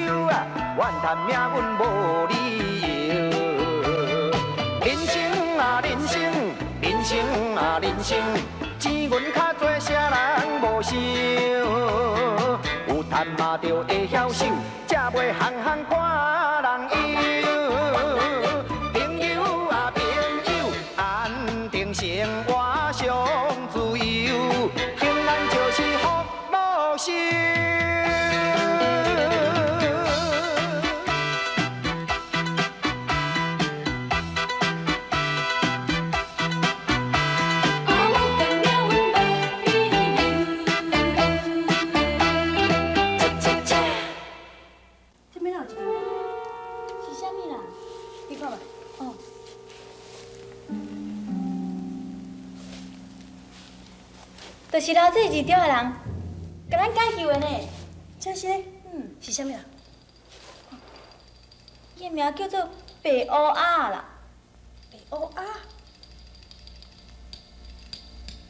憂啊，怨嘆命運無理由。人生啊人生，人生啊人生，錢銀較濟，啥人無想？有趁嘛就會曉守，才袂項項看人憂。朋友啊朋友，安定生活上自由，平安就是福祿壽。這邊哪有一張？是啥物啦？你看覓。哦。就是留這字條的人，共咱解救的呢。真是？嗯，是啥物人？伊的名叫做白烏仔啦。白烏仔？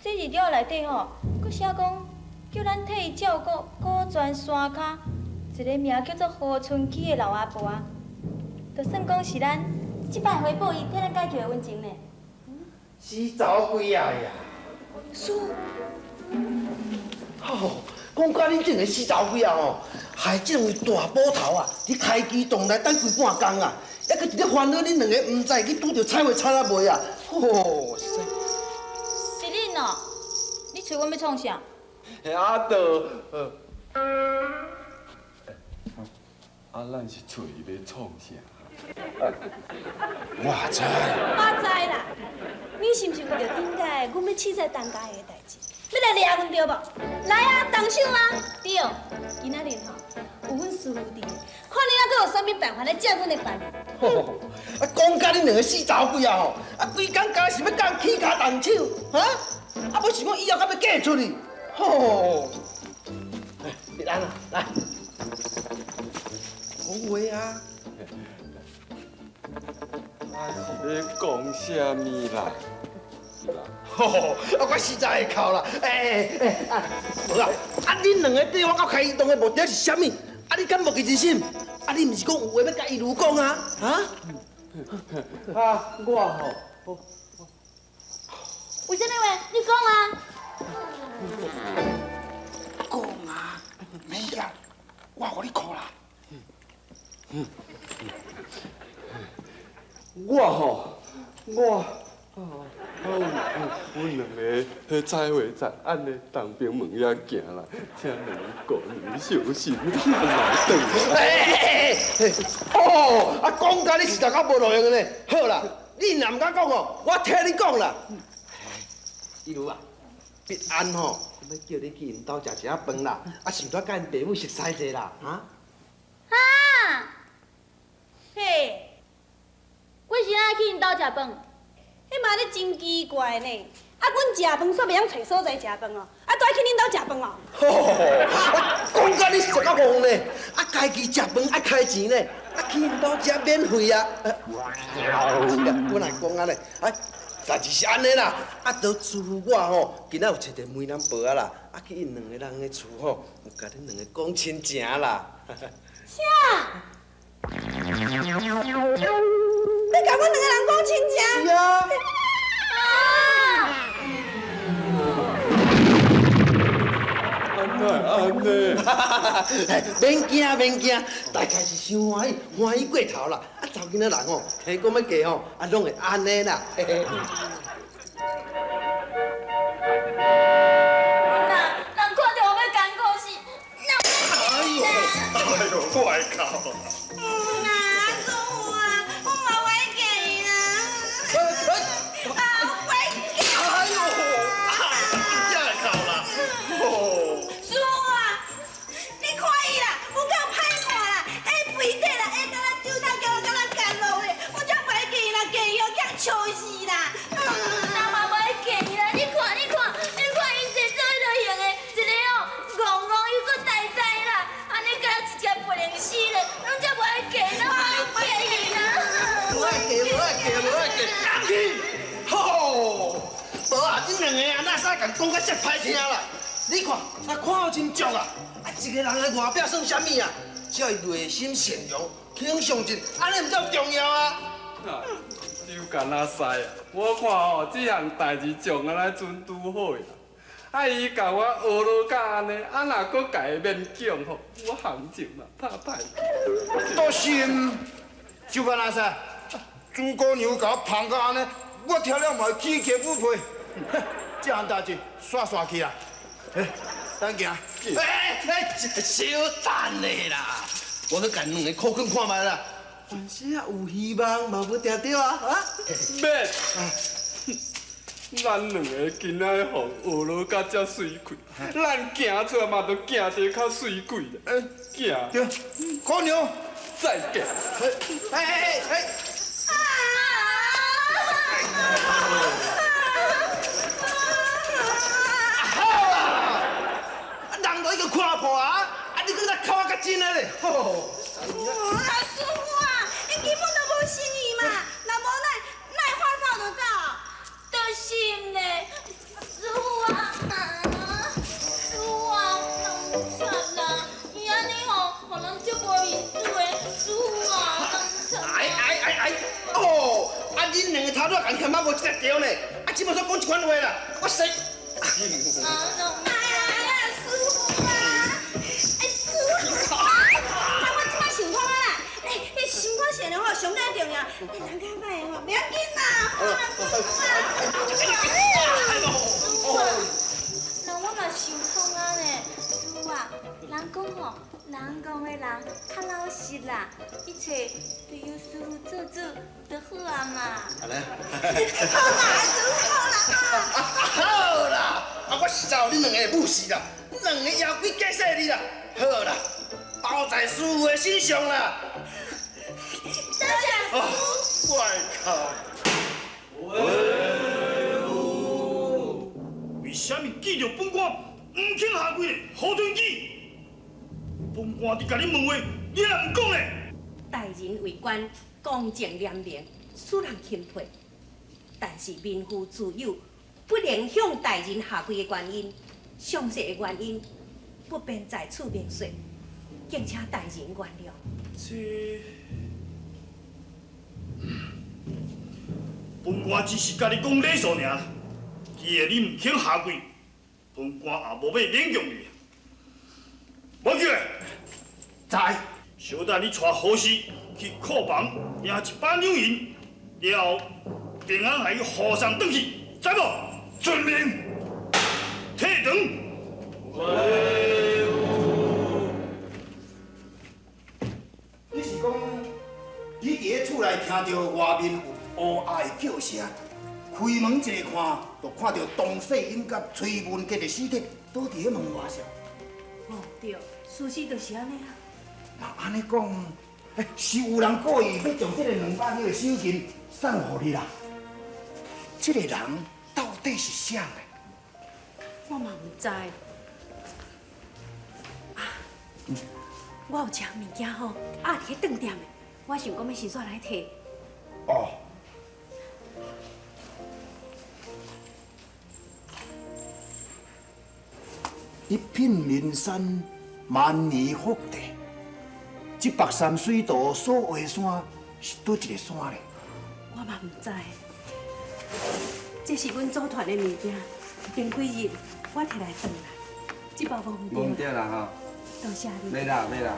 這字條內底吼，閣寫講叫咱替伊照顧古泉山跤一个名叫做何春喜的老阿婆啊，就算講是咱這擺回報伊替咱解救的恩情呢。死查某鬼仔呀！師，吼，講甲恁這個死查某鬼仔吼，害這位大捕頭啊，佇開機動來等規半工啊，猶閣佇咧煩惱恁兩個毋知去拄著彩花惨啊未啊？吼，是恁哦，你揣阮欲創啥？啊，就，啊，咱是揣伊欲創啥？我知。我知啦，你是毋是為著頂擺阮欲凊彩當家的代誌，欲來掠阮對無？來啊，動手啊！對，今仔日吼有阮師傅佇，看你猶閣有啥物辦法來借阮的辦。吼，啊，講甲恁兩個死查某鬼仔吼，啊，規工敢是欲共起跤動手，哈？啊，無是講以後敢欲嫁出去？吼！來，別安啊，來，講話啊！啊，是咧講啥物啦？吼，啊，我實在會哭啦！欸欸欸，啊，無啊，啊，恁兩個對我到開移動的目的是啥物？啊，你敢無記真心？啊，你毋是講有話欲共伊如講啊？啊？啊，我吼，有啥物話？你講啊！講啊，免驚，我予你哭啦。我吼，我，啊，阮兩个彼彩花在按呢東邊門遐行來，請兩个姑娘小心，來轉來。欸欸欸哦，啊，講甲你實在較無路用的呢。好啦，你若毋敢講哦，我替你講啦。伊如啊，必安吼，欲叫你去𪜶兜食一下飯啦，啊，順帶佮𪜶爸母熟似者啦，哈？哈？嘿，阮是按怎去𪜶兜食飯？彼嘛咧真奇怪呢。啊，阮食飯煞袂曉揣所在食飯哦，啊，都愛去恁兜食飯哦。吼，我講甲你熟甲戇呢，啊，家己食飯愛開錢呢，啊，去𪜶兜食免費啊。本來講按呢，啊，代誌是按呢啦，啊，都師傅我吼，今仔有揣著梅蘭婆仔啦，啊，去𪜶兩個人的厝吼，有共恁兩個講親情啦。啥？你共阮兩個人講親情？是啊。按怎會按呢？免驚免驚，大概是傷歡喜，歡喜過頭啦。啊，查某囡仔人吼，聽講欲嫁吼，啊，攏會按呢啦。嘿嘿。那人看著我欲艱苦死，那哎呦，哎呦，我會哭。啊，師傅啊，我嘛袂嫁伊啦。啊，我袂嫁。哎呦，真會哭啦。哦。師傅啊，你看伊啦，有夠歹看啦，會肥體啦，會敢若酒桶叫我敢若干落的，我才袂嫁伊啦，嫁伊予欠笑死啦。那嘛袂嫁伊啦，你看，你看，你看𪜶生做彼落型的，一个哦，戇戇又閣呆呆啦，按呢敢若一隻不靈死咧，攏才無愛嫁，哪無愛嫁伊啦。無愛嫁，無愛嫁，無愛嫁，人去！吼，無啊，恁兩个啊，哪使共講甲遮歹聽啦？你看，啊看好真足啊！啊，一個人的外表算啥物啊？只要伊內心善良，肯上進，按呢毋才有重要啊！就干焦使啊！我看吼，這項代誌將安來準拄好呀。啊，伊共我學落甲按呢，啊若閣共伊勉強吼，我行情嘛拍歹。都是，就干焦使，朱姑娘共我捧甲按呢，我聽了嘛會起雞母皮。這項代誌煞煞去啦。欸，咱行。欸欸，小等下啦，我去共兩个苦劝看覓啦。有時啊有希望嘛，無定著啊！啊，免。咱兩个今仔予學落甲遮媠氣，咱行出來嘛，著行得較媠氣啦。行。對，姑娘，再見。欸欸欸！好啊！人都已經看破啊，啊你閣來哭啊較真的咧！啊，師傅啊，你根本就無誠意嘛，若無咱，哪會話走就走？就是咧，師傅啊，師傅啊，人慘啦，伊按呢吼，予人足無面子的，師傅啊，人慘。哎哎哎哎，哦，啊恁兩个頭拄仔共嫌我無這個對呢，啊這擺煞講這款話啦，我說。哎呀，師傅啊，哎，師傅啊，啊我這擺想通啊啦，哎，你心肝善良吼，上蓋重要，哎，人較歹吼，袂要緊啦，好啦，師傅啊，師傅啊，那我嘛想通啊咧，師傅啊，人講吼，人講的人較老實啦，一切都由師傅做主就好啊嘛。好咧。好啦，師傅好啦。好啦，啊我實在予恁兩个母死啦，兩个妖鬼假細膩啦，好啦，包在師傅的身上啦。多謝師傅。我靠！為啥物見著本官毋肯下跪咧？何俊基，本官佇共你問話，你也毋講咧？待人為官，公正廉明，使人欽佩。但是民夫自有不能向大人下跪的原因，詳細的原因不便在此明說，敬請大人原諒。這，本官只是共你講禮數爾，既然你毋肯下跪，本官也無欲勉強你。無叫的，在。小等你帶何氏去庫房領一百兩銀，了後平安來去護送轉去，知無？遵命。退堂。你是講，你佇咧厝內聽著外面有烏鴉的叫聲，開門一个看，就看著唐世英佮崔文杰的屍體倒佇咧門外上。哦，對，事實就是按呢啊。那按呢講，欸，是有人故意欲將這个200兩的賞金送予你啦？這个人到底是誰呢？我嘛毋知。啊，我有一項物件吼，壓佇咧當店的，我想講欲先煞來提。哦。一片林山，萬年福地。這北山水道所畫山是佗一个山咧？我嘛毋知，這是阮祖傳的物件。前幾日我提來轉來，這包無毋對。無毋對啦吼。多謝你。袂啦袂啦。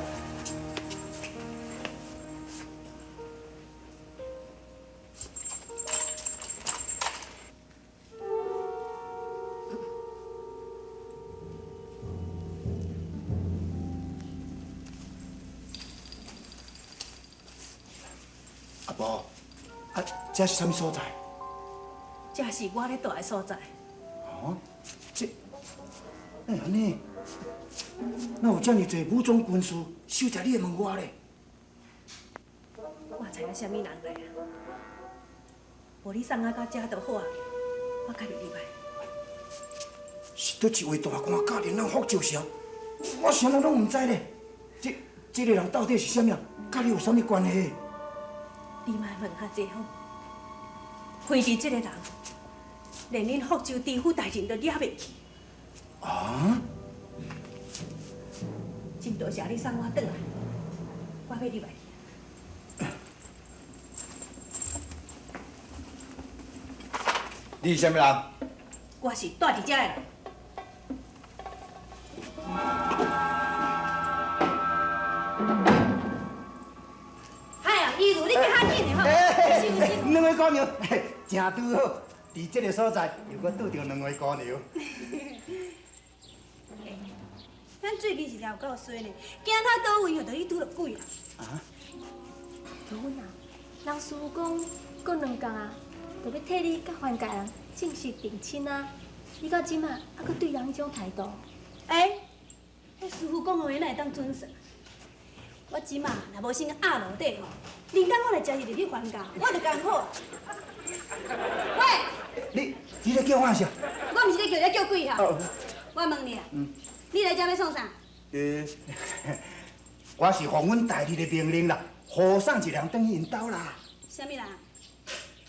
阿婆，啊，這是啥物所在？這是我咧住的所在。哦，這，欸，按呢，哪有遮爾濟武裝軍事守在你的門外咧？我知影啥物人來啊，無你送我到遮就好啊，我家己入來。是佗一位大官駕臨咱福州城，我啥物攏毋知咧。這個人到底是啥物人？佮你有啥物關係？你莫問較濟好，非佇這個人，連恁福州知府大人都掠袂去。啊！真多謝你送我轉來，欲入来去。你是啥物人？我是住伫遮的人。哎呀，一如你较紧的吼，两位姑娘，真拄好，伫这个所在又阁拄著两位姑娘。咱最近实在有够衰呢，行到佗位吼，就去拄著鬼啦。啊？就阮啊，人师傅讲，过两工啊，就欲替你佮番家人正式订亲啊。你到这马犹阁对人彼种态度？欸，彼师傅讲的，哪会当准算？我这马若无先压落底吼，林刚我来食入去番家，我就艰苦。喂，你咧叫我啥？我毋是咧叫你，叫鬼哈！我问你啊，你来遮欲创啥？我是奉阮大人的命令啦，护送一人转去𪜶兜啦。啥物人？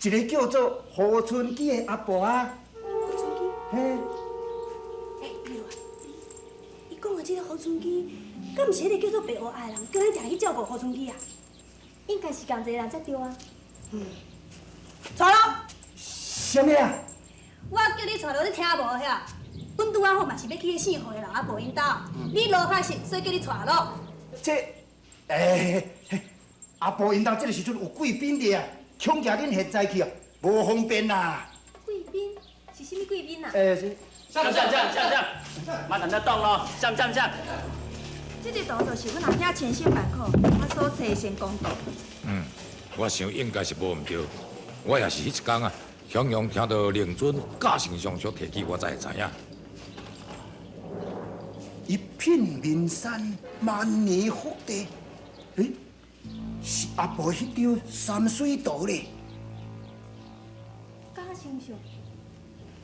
一个叫做何春基的阿婆啊。何春基？嘿。欸，你话，伊讲的这个何春基，敢毋是彼个叫做白乌鸦的人，叫咱定去照顾何春基啊？应该是仝一个人才对啊。嗯。带落。啥物啊？我叫你带落，你听无遐？阮拄仔好嘛是欲去彼姓何的老阿婆𪜶兜，你路较熟，所以叫你带落。这，欸，阿婆𪜶兜这个时阵有贵宾伫啊，恐惊恁现在去啊，无方便啦。贵宾是啥物贵宾啊？欸，是。上上上上上，马上就动咯，上上上。这个图就是阮阿兄千辛万苦我所找的成功图。嗯，我想应该是无毋对，我也是彼一工啊，雄雄听到令尊假成上所提起，我才会知影。一片名山，万年福地。欸，是阿婆彼张山水图咧。假相像，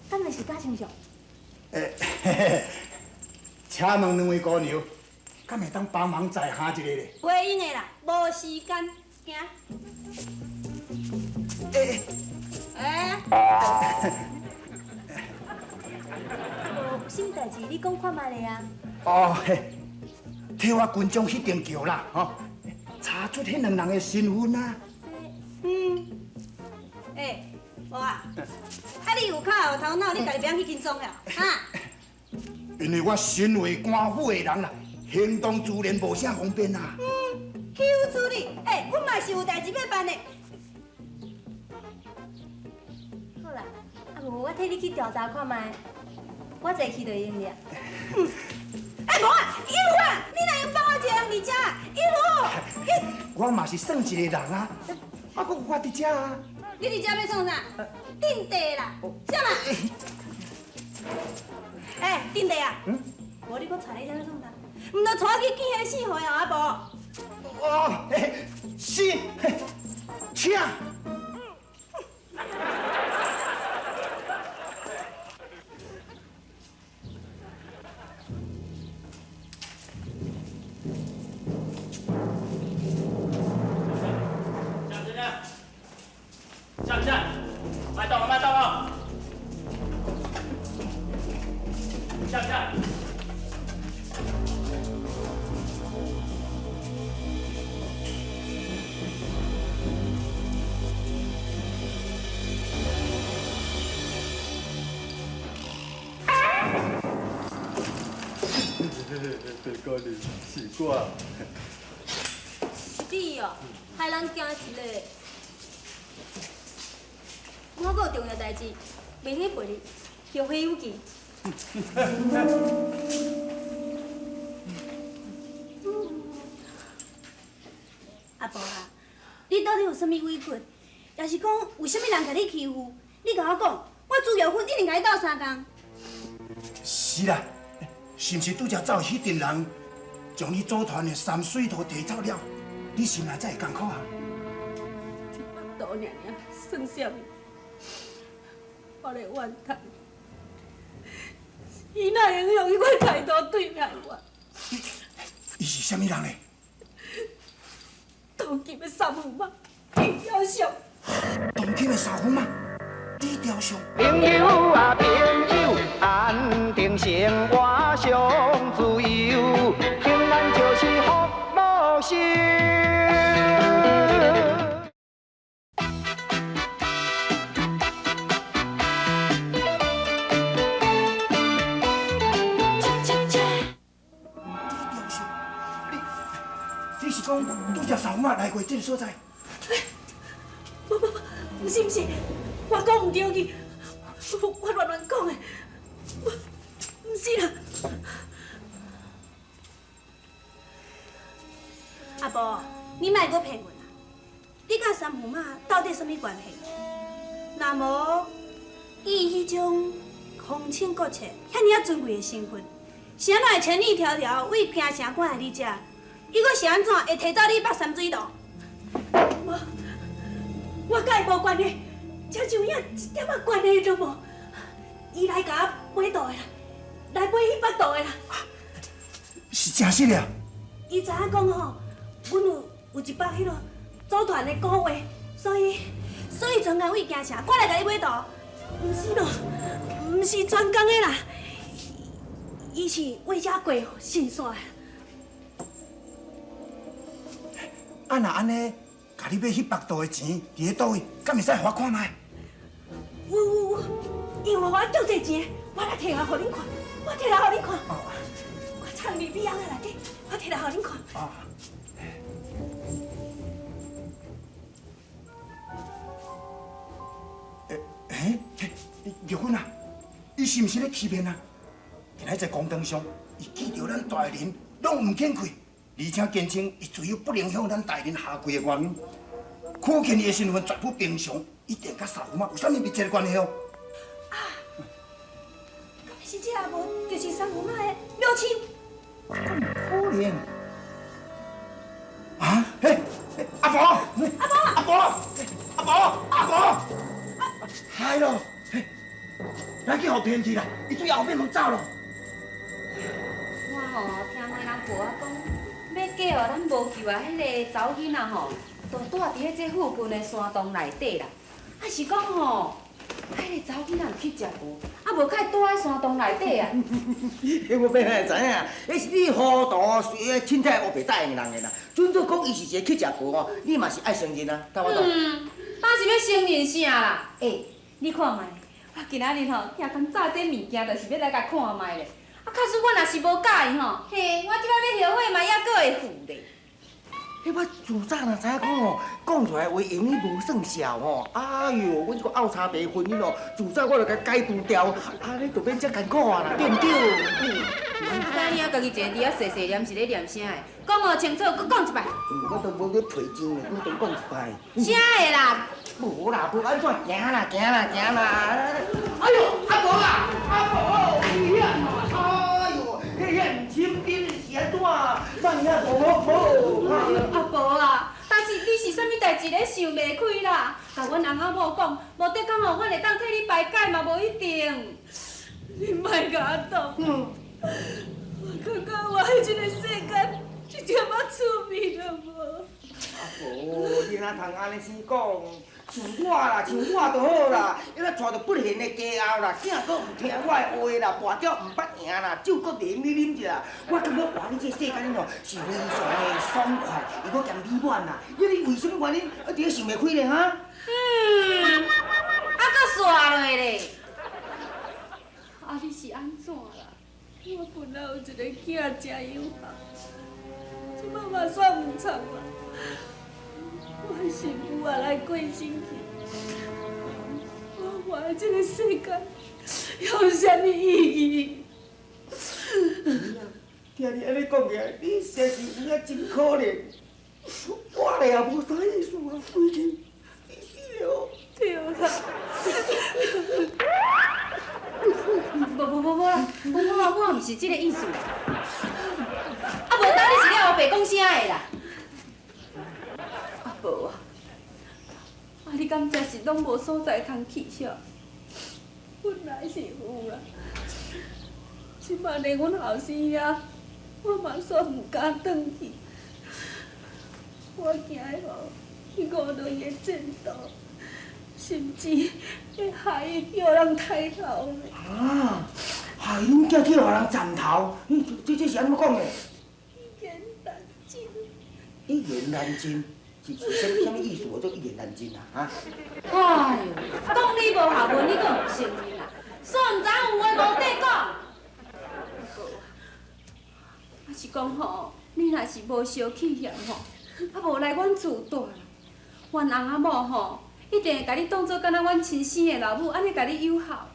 敢会是假相像？欸，嘿嘿，请问两位姑娘，敢会当帮忙载下一下咧？袂用的啦，无时间，行。欸欸。无，有啥物代志你讲看觅咧啊？哦嘿，替我军长彼间桥啦，吼，查出彼两人的身份啊。嗯。欸，无啊，啊你有较有头脑，你家己袂晓去跟踪了，哈？因为我身为官府的人啦，行动自然无啥方便啦。嗯，岂有此理！欸，阮嘛是有代志欲办的。好啦，啊无我替你去调查看觅，我坐去就会用了。欸，无啊，一如啊，你哪会放我一个人伫遮？一如，我嘛是算一个人啊，啊，阁有我伫遮啊。你伫遮欲创啥？阵地啦，啥嘛？欸，阵地啊，无你阁带你遮欲创啥？毋就带我去见彼个姓何的阿婆。哦，欸，是，请。上上，莫动啊，莫动哦！上上。白姑娘，是我。是你哦，害人惊一下。我阁有重要代志，袂去陪你，后会有期。阿婆啊，你到底有啥物委屈？抑是讲有啥物人共你欺负？你共我讲，我朱玉芬一定共你斗相共。是啦，是毋是拄才走的彼阵人，将你组团的山水图提走了？你心内才会艰苦啊？一幅图尔尔，算啥物？我咧怨叹，伊哪会用彼款态度对待我？伊是啥物人咧？当今的三夫妈李雕像。当今的三夫妈李雕像。朋友啊朋友，安定生活上自由，平安就是福禄寿。三父仔来过这个所在？无无无，毋是毋是，我讲毋对去，我乱乱讲的，我毋是啦。阿婆，你莫阁骗阮啦！你佮三父妈到底啥物关系？若无以彼种皇亲国戚遐尔仔尊贵的身份，是按怎会千里迢迢为京城赶来你遮？伊阁是按怎会提走你北三水路？无，我佮伊无关系，真像影一点仔关系都无。伊来共我买图的啦，来买彼幅图的啦。是真实的啊！伊知影讲吼，阮有一幅彼落组团的古画，所以专工为京城赶来共你买图。毋是咯，毋是专工的啦，伊是为遮过神仙的。啊，若按呢，共你买彼幅图的钱伫咧佗位，敢会使予我看觅？有有有，伊有予我足济钱，我来提来予恁看，我提来予恁看。我藏伫米甕仔内底，我提来予恁看。欸，玉芬啊，伊是毋是咧欺骗啊？今仔在公堂上，伊见著咱大人拢毋肯开，而且坚称伊自幼不能向咱大人下跪的原因，可见伊的身份绝不平常，一定佮三父妈有啥物密切的关系哦。啊，敢是这阿无就是三父妈的母亲？敢有可能？啊？嘿，阿婆，阿婆，阿婆，阿婆，阿婆！害咯，嘿，咱去予骗去啦！伊对后壁门走咯。我吼听媒人婆仔讲，欲嫁予咱无救的彼个查某囡仔吼，就蹛伫咧这附近的山洞内底啦。啊是讲吼，彼个查某囡仔有去食无？啊无，该蹛佇山洞内底啊。彼我欲哪会知影？彼是你糊涂随凊彩乌白答应人的啦。准做讲伊是一个乞食婆吼，你嘛是爱承认啊，对无？嗯，当是欲承认啥啦？欸，你看觅，我今仔日吼，遐工炸这物件，就是欲来共看觅咧。啊，假使我若是无佮意吼，嘿，我这摆欲后悔嘛，犹阁会赴咧。彼我自早若知影讲吼，讲出来话用你无算数吼。哎哟，阮这个拗柴白婚姻哦，自早我就共解除掉，啊，你就免遮艰苦啊啦，对毋对？啊，知影家己一个伫遐细细念是咧念啥的？讲予清楚，阁讲一摆。我都无咧皮张咧，我都讲一摆。啥的啦？无啦，无按怎行啦，行啦，行啦！哎呦，阿婆啊，阿婆，你遐，哎呦，彼遐毋亲恁是按怎？咱遐无无。阿婆啊，但是你是啥物代志咧想袂开啦？共阮翁仔某讲，无得讲吼，阮会当替你排解嘛，无一定。你莫共我挡。我感觉活佇这个世间一点仔趣味都无。阿婆，你哪通按呢先讲？像我啦，像我就好啦，伊若娶著不贤的家后啦，囝阁毋听我的话啦，跋筊毋捌赢啦，酒阁袂用你啉者啦。我感觉活佇这世间吼是非常的爽快，又阁兼美满啦。你为什么原因啊？伫咧想袂开咧哈？嗯，啊，阁煞落咧。啊，你是按怎啦？我本来有一个囝真有效，这摆嘛煞毋参啦。我媳妇也来过身去，我活佇这个世间有啥物意义？听你按呢讲起来，你实在是有影真可怜。我咧也无啥意思啊，规气你死了。对啦。无无无无啦，我毋是这个意思啦。啊，无当你是咧乌白讲啥的啦？阿婆啊，啊你敢真是拢无所在通去啥？本来是有啦，这摆连阮后生遐，我嘛煞毋敢转去。我惊吼，伊误落伊的前途，甚至会害伊叫人抬头呢。啊！害恁囝去予人斩头？这是按怎讲的？一言难尽。一言难尽是啥物意思？做一言难尽啊？哈！哎呦，讲你无学问，你阁毋承认啦？煞毋知有话无得讲。啊是讲吼，你若是无相气嫌吼，啊無來阮厝蹛啦，阮翁仔某吼，一定會共你當做敢若阮親生的老母，按呢共你友好。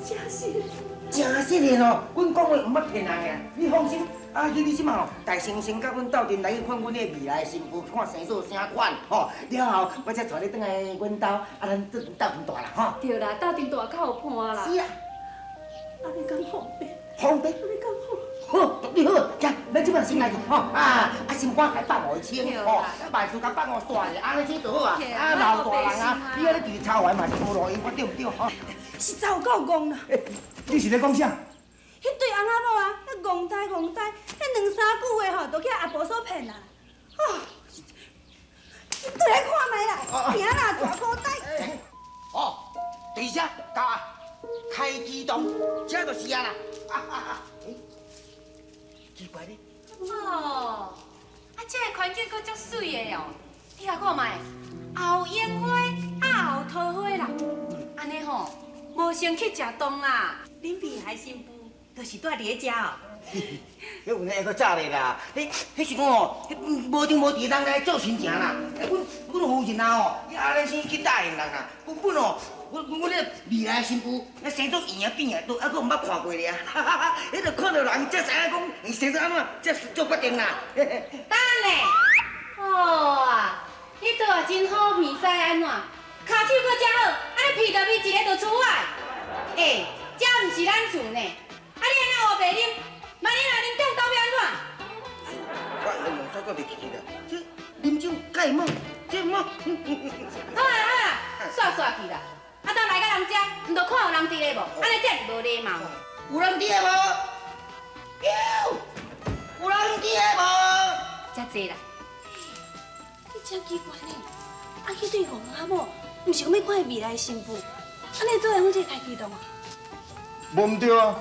真實。真實的吼，阮講話毋捌騙人的，你放心。啊，你這馬吼，大先生佮阮鬥陣來去看阮的未來新婦，看生做啥款吼。了後我才帶你轉來阮兜，啊，咱做陣鬥陣蹛啦吼。對啦，鬥陣蹛較有伴啦。是啊。按呢敢方便？方便。按呢敢好？好，你好，行，咱這馬先來去吼。啊，啊，心肝家放予伊清吼，萬事共放予煞咧，按呢先就好啊。啊，老大人啊，你按呢佇操煩嘛是無路用，我對毋對吼？實在有夠戇啦！你是咧講啥？彼對翁仔某啊，遐戇呆戇呆，彼兩三句話吼，就去阿婆所騙啦。哦，你對來看覓啦，行啦，大箍呆。哦，佇遮到啊，開機動，這就是啊啦。欸，奇怪咧。哦，啊，這个環境閣足媠的哦，你來看覓，又有櫻花，啊又有桃花啦，按呢吼，無先去食當啦。恁未來新婦就是蹛佇咧遮哦。彼有影閣早咧啦，彼彼是講哦，無定無佇人來做親情啦。阮阮夫人啊吼，伊按呢先去答應人啦。根本哦，阮阮阮咧未來新婦，那生做圓啊扁啊，都猶閣毋捌看過爾。彼就看著人才知影講，伊生做按怎，才做決定啦。等咧，哦啊，你倒也真好鼻屎按怎？跤手閣遮好，按呢鼻頭味一个就出來。欸，這毋是咱厝呢，啊你按呢烏白啉，萬一若啉中毒欲按怎？我用煞阁袂记得啦，這啉酒蓋猛，這猛。好啊好啊，煞煞去啦。啊，當來到人遮，毋就看有人佇咧無？按呢才是無禮貌。有人佇咧無？有，有人佇咧無？遮濟啦。你真奇怪呢，啊，彼對戇仔某，毋是講欲看伊未來新婦，按呢做會阮這個開機動啊？無毋對啊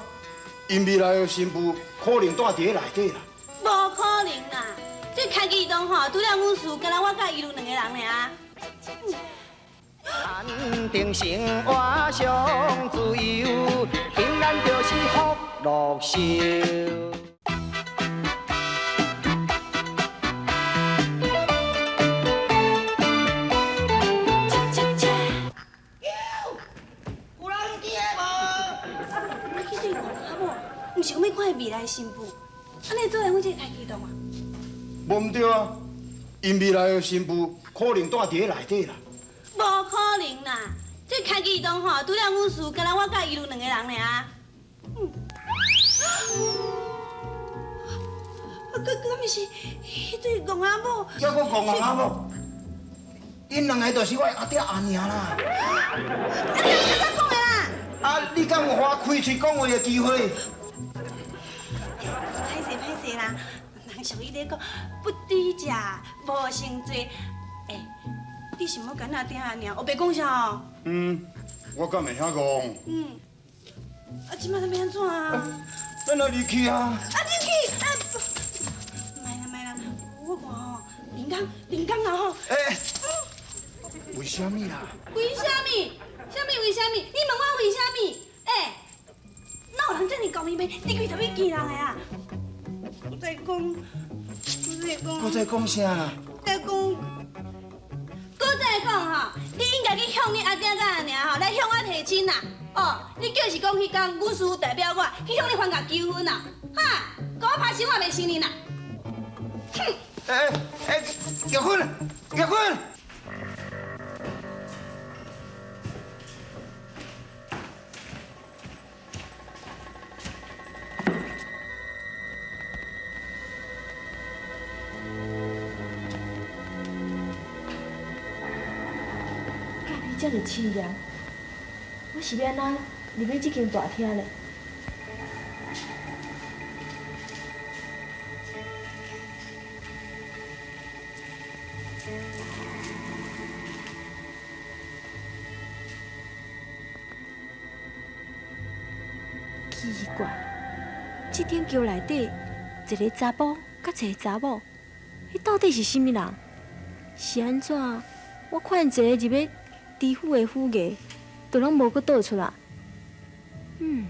，𪜶未來的新婦可能蹛佇咧內底啦。無可能啦！這開機動吼，除了阮師，敢若我佮伊兩個人爾。安定生活上自由，平安就是福祿壽。有人佇咧無？啊，彼對戇仔某，毋是講欲看伊未來新婦，按呢做會阮這個開機動啊？無毋對啊，𪜶未來的新婦可能蹛佇咧內底啦。無可能啦！這開機動吼，除了阮師，敢若我佮伊兩個人爾。嗯。啊，敢毋是彼對戇仔某？猶閣戇仔某，𪜶兩个就是我的阿爹阿娘啦。啊，你按怎講的啦？啊，你敢有予我開喙講話的機會？歹勢歹勢啦，人俗語咧講，不知食，無成做。欸，你是欲共阿爹阿娘烏白講啥哦？嗯，我敢會遐戇？嗯。啊，這擺咱欲按怎啊？咱來入去啊！啊，入去！啊，莫啦莫啦，我看吼，林剛林剛啊吼。欸，為啥物啦？為啥物？啥物為啥物？你問我為啥物？欸，哪有人這爾厚面皮，入去就欲見人的啊？閣再講，閣再講。閣再講啥啦？再講，閣再講吼，你應該去向你阿爹佮阿娘吼來向我提親啦。哦，你就是講彼工，阮師傅代表我去向你番甲求婚啦，哈？閣我拍死我袂承認啦！哼！欸欸，玉芬，玉芬。咖啡遮爾凄凉，我是欲按怎入去這間大廳咧？奇怪，這頂橋內底一个查埔佮一个查某，彼到底是啥物人？是按怎？我看一个入去知府的府衙，就攏無閣倒出來。嗯。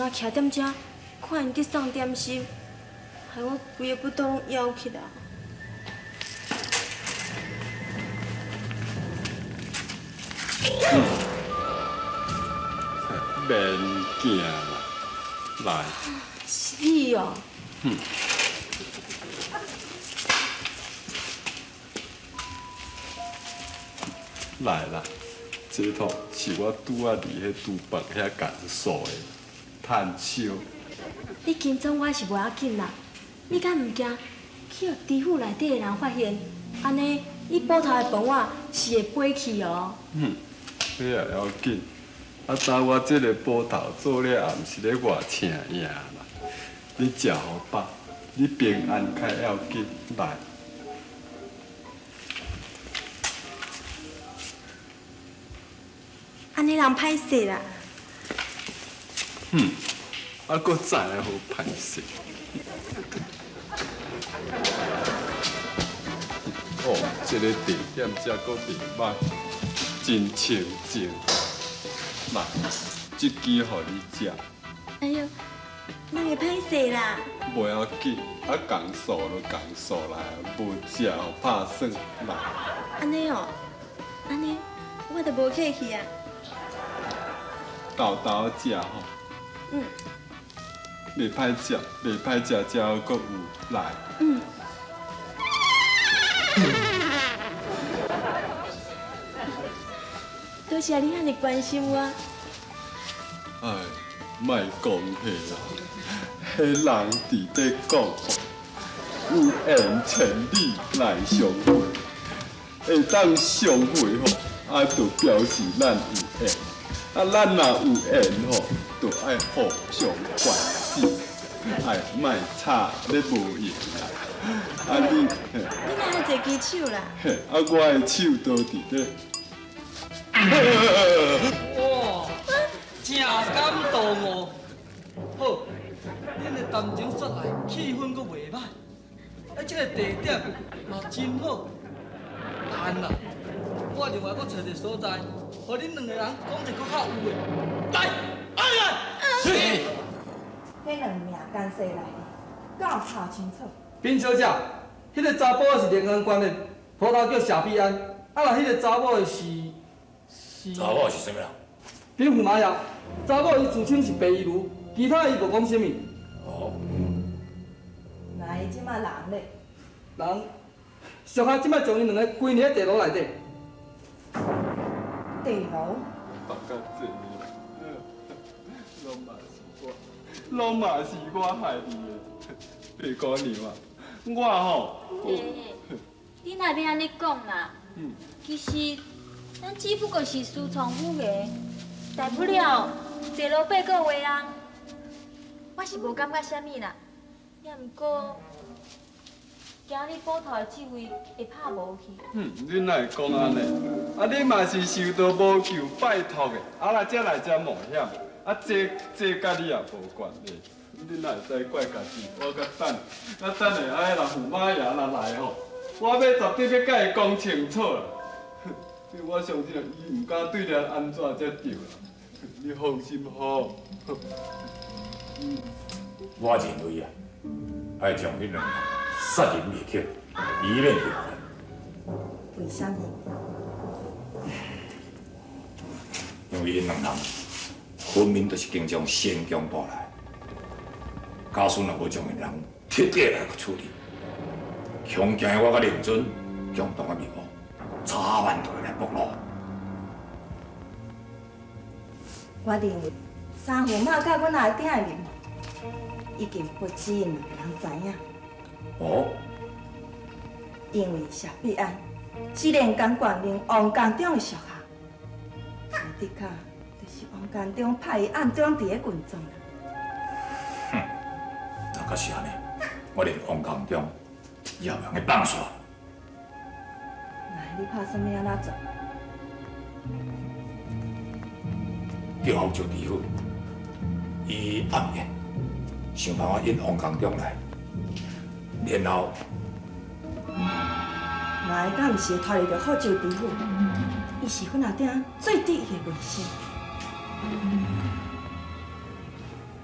若徛踮遮看𪜶伫送点心，害我规个腹肚拢枵起来。免惊啦，来。是你哦。哼。来啦，这套是我拄仔伫彼厨房遐共扫的，炭烧。你紧张我是无要紧啦，你敢毋惊去予知府内底的人发现？按呢，你埔头的饭碗是会飞去哦。哼，彼也要紧。啊，当我这个埔头做了也毋是咧偌请赢啦。你食予饱，你平安较要紧，来。按呢人歹势啦。哼，啊，阁知影好歹势。哦，这个地点才阁袂歹，真清静。来，这支予你食。哎哟，哪会歹势啦？无要紧，啊，仝数就仝数来，无食予拍算来。按呢哦，按呢，我就无客气啊。沓沓食吼。嗯。袂歹食，袂歹食，才阁有来。嗯。多谢你遐尔关心我。哎，莫讲彼啦，彼人伫咧讲吼，有缘千里来相会，会当相会吼，啊，就表示咱有缘。啊，咱若有缘吼，就爱互相关心，哎，莫吵咧无闲啦。啊你，你哪遐济支手啦？嘿，啊我的手都伫咧。哇，真感动哦！好，恁的谈情说爱，气氛阁袂歹，啊，这个地点嘛真好。但啦，我另外阁找一个所在，予恁两个人讲一阁较有的。来，按来。是。彼两名奸细来的，敢有查清楚？禀小姐，彼个查埔是连江县的，埔头叫谢必安，啊，若彼个查某的是是。查某是啥物人？禀驸马爷，查某伊自称是白衣女，其他伊无讲啥物。哦。那伊这马人咧？人，属下这马将𪜶两个关伫咧地牢内底。地牢？别甲济拢嘛是我，拢嘛是我害你的，白姑娘啊，我吼。你哪欲按呢讲啦？其实，咱只不过是私闯府衙，大不了坐牢8个月啊。我是无感觉啥物啦，也毋过惊你埔头的职位会拍无去。你哪会讲按呢？啊，你嘛是受到无求拜托的，啊来这来这冒险，啊这佮你也无关系，你哪会使怪家己？我阁等，啊等下啊，若驸马爷若来吼，我要绝对欲佮伊讲清楚啦。我相信伊毋敢对咱按怎才对啦，你放心好。我认为啊，爱将彼两个杀人灭口，以免后患。为啥物？因为𪜶两人分明就是经从仙宫带来，假使若无将𪜶人彻底来处理，恐惊我佮令尊共同的密谋，早晚都会来暴露。我认为三驸马佮阮阿鼎的密谋，已经不止𪜶两个人知影。哦。因为谢必安是连江县令王江中的属下，的确就是王江中派伊暗中伫咧运作啦。哼，若确是按呢，我连王江中也袂用得放煞。那你拍算欲按怎做？叫福州知府，伊暗夜想办法引王江中来，然后。那伊敢毋是会拖入著福州知府？伊是阮阿鼎最得意的门生。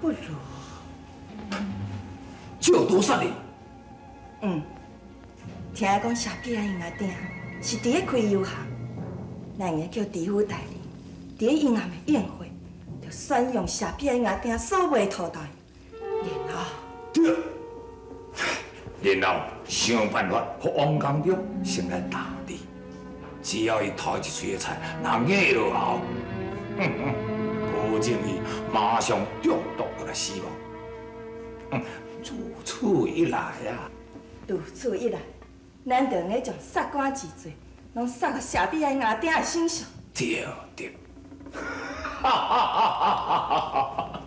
不如借刀杀人。嗯，听讲谢必安𪜶仔鼎是伫咧开油行，咱会叫知府大人伫咧阴暗的宴会，就选用谢必安𪜶仔鼎所卖土豆，然后对，然后想办法，予王江中先来打你。只要伊头一喙的菜，若硬落喉，哼哼，保证伊马上中毒过来死亡。如此一来啊，如此一来，咱就用将杀官之罪，拢杀到谢必安𪜶仔鼎的身上。对对，哈哈哈哈哈哈！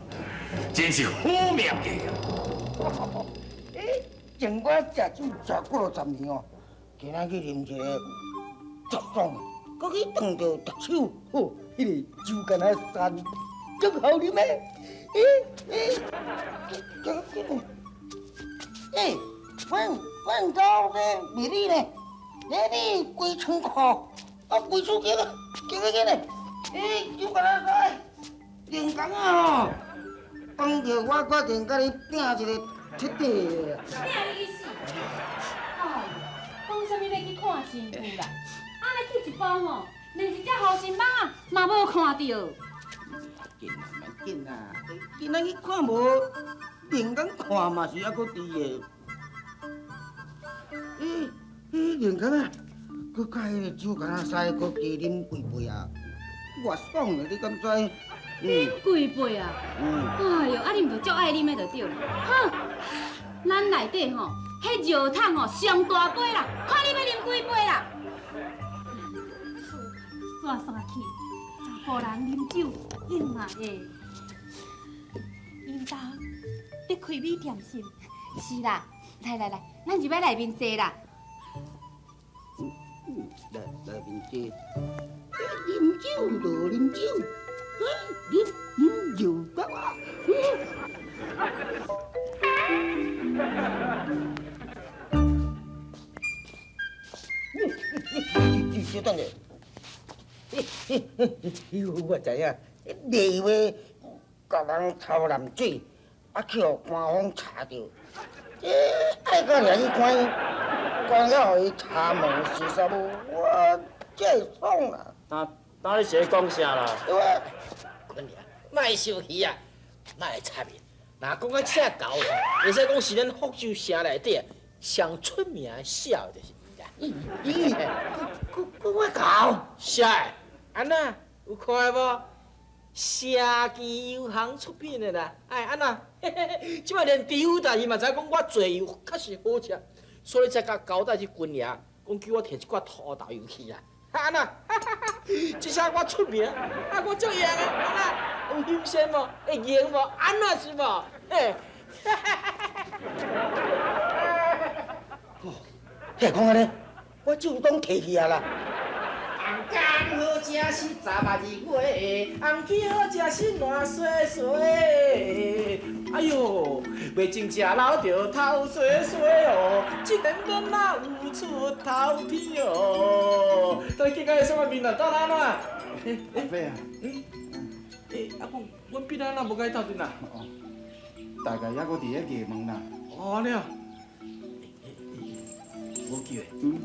真是好命计啊！欸，前我食酒食几落十年哦，今仔去啉一个足爽，阁去撞著特手，吼，彼个酒干仔山，足好啉的。欸欸，这这个，欸，阮兜个美女呢？欸，你规仓库，啊，规厝叫个叫个个呢？欸，酒干仔山，连工啊吼，当着我决定佮你拼一个彻底的。拼你去死！哎呦，讲啥物欲去看新妇啦？按呢去一步吼，连一只护身蠓仔嘛无看著。紧啊，莫紧啊，今仔去看无，明天看嘛是犹阁伫的。欸欸，明天啊，阁佮彼个酒干仔师阁加啉几杯啊，偌爽的，你敢知？啉几杯啊？嗯。哎哟，啊你毋就足爱啉的就对啦。好，咱内底吼，彼药桶吼上大杯啦，看你欲啉几杯啦。煞煞去，查埔人啉酒应嘛会。𪜶兜咧开美点心。是啦，来来来，咱入来内面坐啦。内内面坐，啉酒就啉酒，啉啉酒得啊。小等下，我知影，丽话共人抽蓝水，啊去予官方查著，这爱到尔去关，关了予伊查问事实无，我这会爽啦。那你是咧讲啥啦？对啊，坤爷，莫生气啊，莫来插伊。若讲到这猴，会使讲是咱福州城内底上出名的痟的就是伊啦。咦，我猴？痟的，按怎？有看无？社记油行出品的啦，哎，按怎？这摆连知府大人嘛知影讲我做油确实好食，所以才共交代这军爷，讲叫我提一寡土豆油去啦。按怎？这下我出名，啊，我足赢的，按怎？有新鲜无？会赢无？按怎是无？嘿。哦，听讲按呢，我酒拢提去啊啦。红柑好食是12月，红柿好食是烂细细。哎哟，袂种食老著头细细哦，这个免哪有出头天哦。等下见到什么面啊？等安怎？阿伯啊，欸，阿公，阮毕安怎无共伊斗阵啊？大概犹阁伫咧衙门啦。哦，按呢啊。无记得。嗯。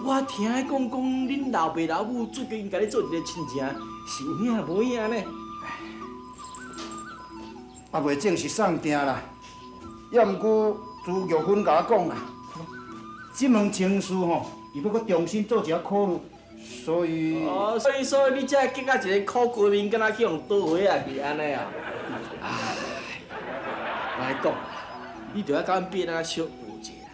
我听讲讲，恁老爸老母最近共你做一个亲情，是有影无影呢？还袂正式送订啦，也毋过朱玉芬共我讲啦，这门亲事吼，伊欲阁重新做一下考虑，所以哦，所以你才会结甲一个苦瓜面，敢若去予倒回啊去按呢啊？唉，我来讲，你著爱共阮变啊小学者啦。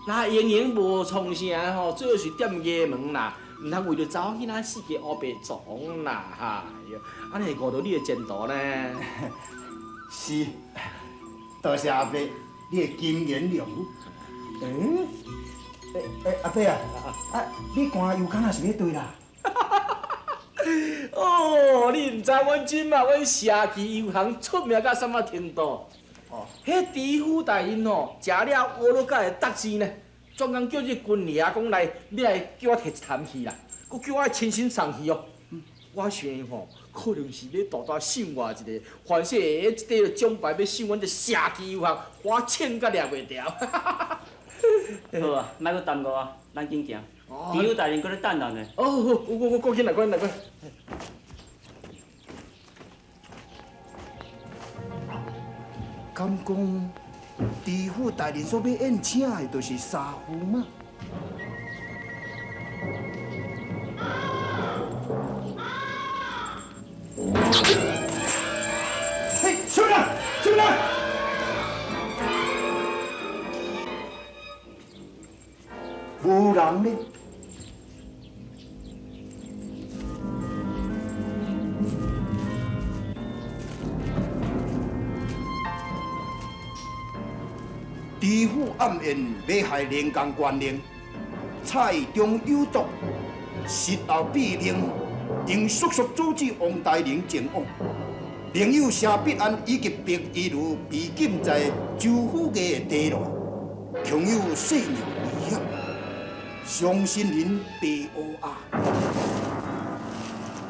那营营无创啥吼，最好是踮衙门啦，毋通为著查某囡仔四界乌白撞啦，哈！按呢会误著你的前途呢。是，多谢阿伯，你的金言良语。嗯，欸欸，阿伯啊，啊，你寒油敢若是咧对啦？哦，你毋知阮这马阮社区油行出名到啥物程度？哦，彼知府大人吼，食了乌鲁甲会得志呢，专工叫这军爷讲来，欲来叫我提一谈去啦，阁叫我亲身送去哦。我想吼，可能是咧大大賞我一个，凡势会这个奖牌欲赏阮这社区游行，我穿甲掠袂牢。好啊，莫阁耽误啊，咱紧行。知府大人阁咧等咱呢。哦，好，我赶紧来，赶紧来，赶。敢讲，知府大人所欲宴请的，就是沙夫吗？嘿，什么人？什么人？无人呢？知府暗宴欲害连江县令，蔡中有毒，事后毙命，应速速阻止王大人前往。另有谢必安以及白衣女被禁在州府衙的地牢，恐有性命危险。伤心人白乌鸦，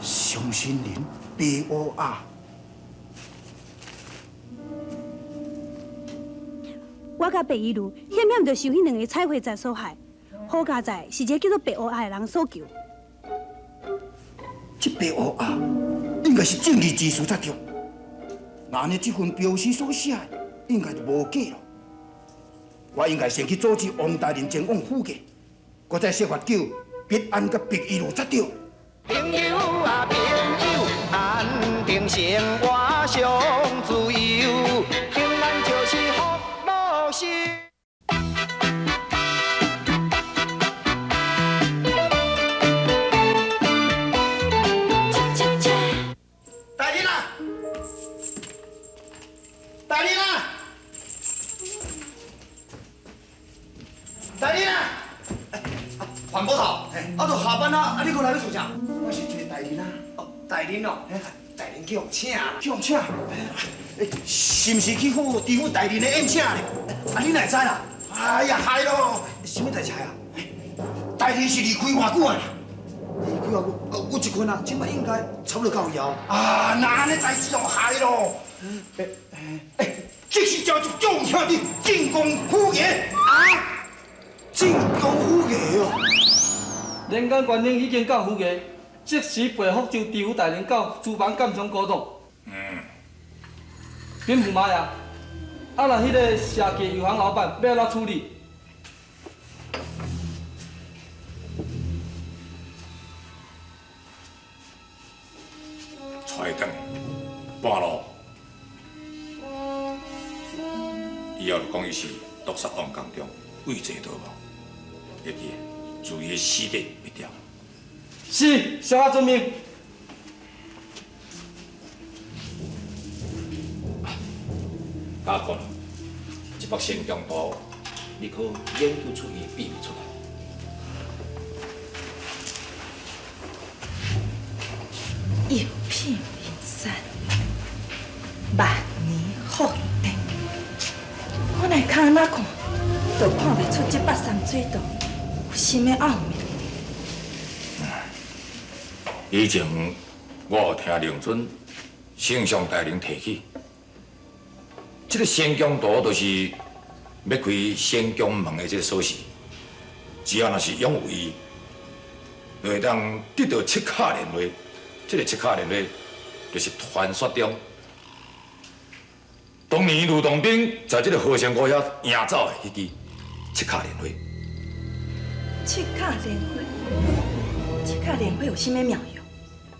伤心人白乌鸦。我佮白衣女险险就受彼两个彩绘贼所害，好佳哉是一个叫做白乌鸦的人所救。这白乌鸦应该是正义之士才对，那按呢这份标书所写的，应该就无假咯。我应该先去阻止王大人前往府衙，阁再设法救必安佮白衣女才对。朋友啊朋友，安定生活上自由，平安就是福禄寿。大人啊！大人啊！大人啊！环保头，啊，都下班啊，啊，你阁来欲创啥？我是揣大人啊。哦，大人哦，大人去予请，去予请？欸，是毋是去赴知府大人的宴请咧？啊，你哪会知啦？哎呀，害咯！啥物代志害啊？大人是离开偌久啊？离开偌久？有一困啊，这摆应该差不多到枵。啊，那按呢代志就害咯！欸欸，这是召集众兄弟进攻府衙啊！进攻府衙哦！连江县令已经到府衙，即时陪福州知府大人到厨房鉴赏古董。禀驸马爷，啊，若彼个社记油行老板欲按怎处理？带伊转来，半路，以后就讲伊是毒杀王江中畏罪逃亡，会记注意死地一条。是，小可遵命。加讲，这北仙宫图，你可研究出伊的秘密出来。药品名山，万年福地。我来看哪看，都看袂出这北山水道有啥物奥秘。以前我有听令尊丞相大人提起，这个仙宫图就是欲开仙宫门的这个锁匙，只要若是拥有伊，就会当得到七卡莲花。这个七卡莲花就是传说中当年吕洞宾在这个和尚阁遐赢走的彼支七卡莲花。七卡莲花，七卡莲花有啥物妙用？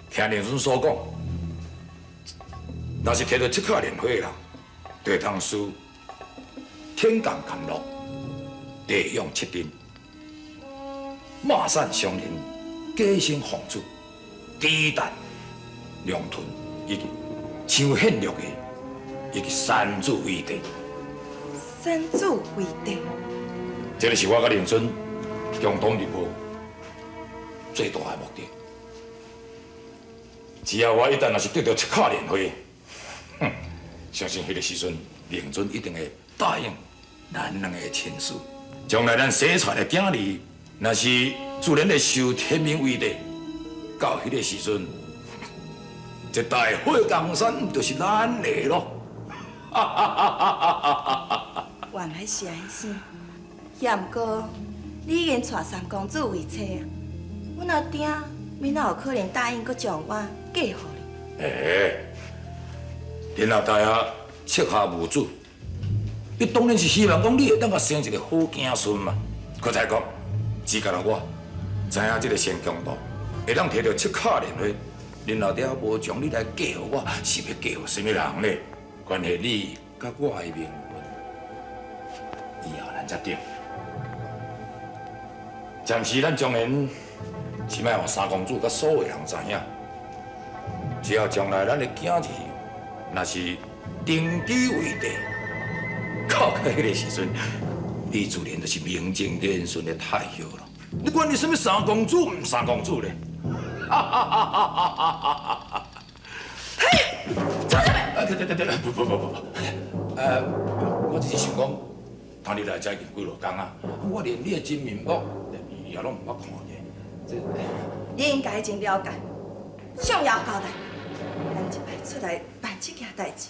听令尊所讲，若是摕到七卡莲花的人，就会通使天降甘露，地养七珍，马散相连，假身奉主，鸡蛋粮屯以及抢献乐的，以及三主为地。三主为地。这个是我佮令尊共同入伙最大的目的。只要我一旦若是得到七卡莲花，哼，相信彼个时阵，令尊一定会答应咱两个的亲事。将来咱生出来的囝儿，若是自然会受天命为地，到彼个时阵，這大好江山就是咱的咯。原來是按呢，也毋過你已經娶三公主為妻啊，阮阿爹欲哪有可能答應閣將我嫁予你？欸，恁老大啊，膝下無子，伊當然是希望講你會當共生一個好子孫嘛。閣再講，只干焦我知影這个仙宮道會當提著七巧蓮花，恁老爹無將你來嫁予我，是欲嫁予啥物人咧？關係你佮我的命運，以後咱才定。暫時咱將緣，是莫予三公主佮所有人知影。只要將來咱的囝兒若是登基為帝，到彼个時陣，你自然就是名正言順的太后囉。你管你啥物三公主毋三公主咧？哈哈哈哈哈哈！嘿，吵啥物？啊，對對對對，不不不不不，我只是想講，當你來遮已經幾落工啊，我連你的真面目也攏毋捌看過。這你應該已經了解，向爺交代，咱這擺出來辦這件代誌，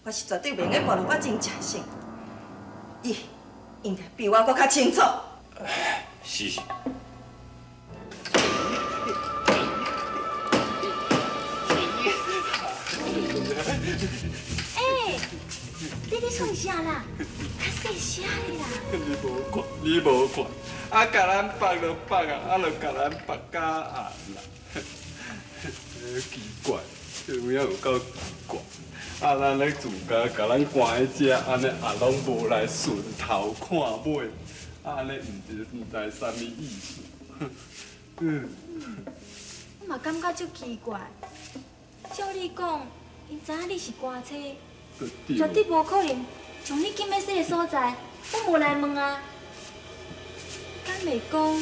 我是絕對袂用得暴露我真正性。你應該比我閣較清楚。是。欸，你咧創啥啦？較細聲咧啦！你無看，你無看，啊，共咱縛就縛啊，啊，就共咱縛甲暗啦。奇怪，這有影有夠奇怪。啊，咱咧自家共咱關佇遮，按呢也攏無來順頭看尾，按呢毋知啥物意思。嗯。我嘛感覺足奇怪，照理講，𪜶知影你是官差，絕對無可能將你禁欲洗的所在，攏無來問啊。敢會講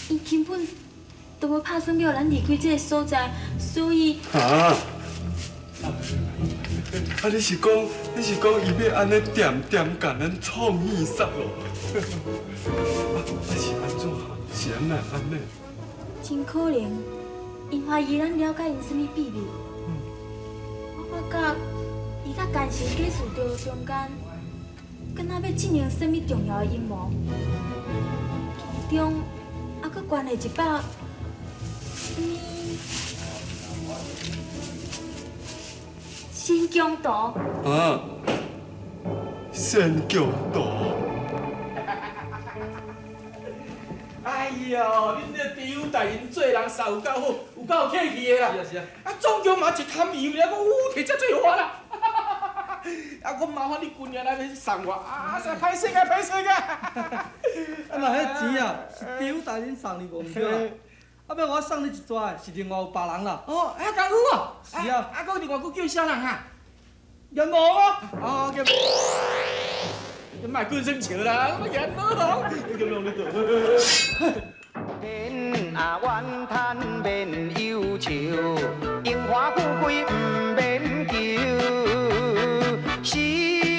，𪜶根本都無拍算欲予咱離開這个所在，所以。啊！啊！你是講，你是講伊欲按呢恬恬共咱創意殺囉？啊！是按怎？是按怎按呢？真可能，𪜶懷疑咱了解𪜶啥物秘密。我發覺伊佮干城假事中中間，敢若欲進行啥物重要的陰謀，其中猶閣關係一百啥物新疆圖。啊！新疆圖。哎喲，恁這個知府大人做人實有夠好，有夠客氣的啦。是啊是啊。啊，總共嘛一攤油爾，我有提遮濟花啦。啊，我麻煩你舊年來送我，啊，實歹勢啊，歹勢啊。啊，若彼錢啊，是知府大人送你無毋對啦。啊，欲我送你一逝，是另外有別人啦。哦，啊，咁好啊。是啊。啊，閣另外閣叫啥人啊？閻王啊。哦，叫。你莫講耍笑啦，我閻王，你咁樣你做。免啊怨嘆，免憂愁，榮華富貴毋免求，是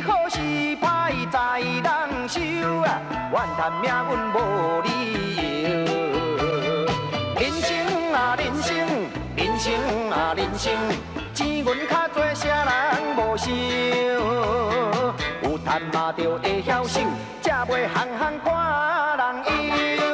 好是歹在人手啊，怨嘆命運無理由。人生啊人生，人生啊人生，錢銀較濟，啥人無想？有趁嘛著會曉守，才袂項項看人憂。